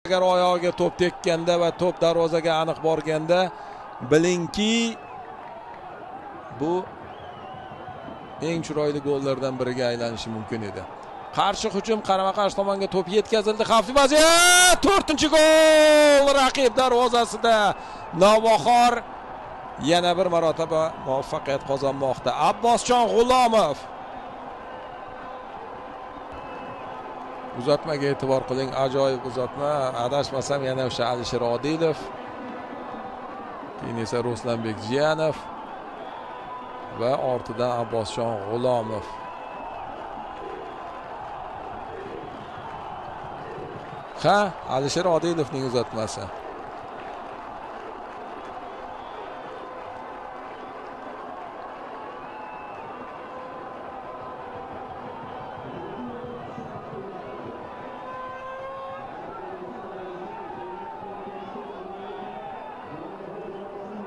Agar oyog'iga to'p tekkanda va to'p darvozaga aniq borganda, bilingki, bu eng chiroyli gollardan biriga aylanishi mumkin edi. Qarshi hujum, qarama-qarshi tomonga to'p yetkazildi. Xavfli vaziyat! 4-gol raqib darvozasida. Navbahor yana bir marotaba muvaffaqiyat qozonmoqda. Abbosjon G'ulomov. Uzatmaga e'tibor qiling, ajoyib uzatma. Adashmasam yana o'sha Alisher Odilov, keyin esa Ruslanbek Jiyanov va ortidan Abbosjon G'ulomov. Ha, Alisher Odilovning uzatmasi.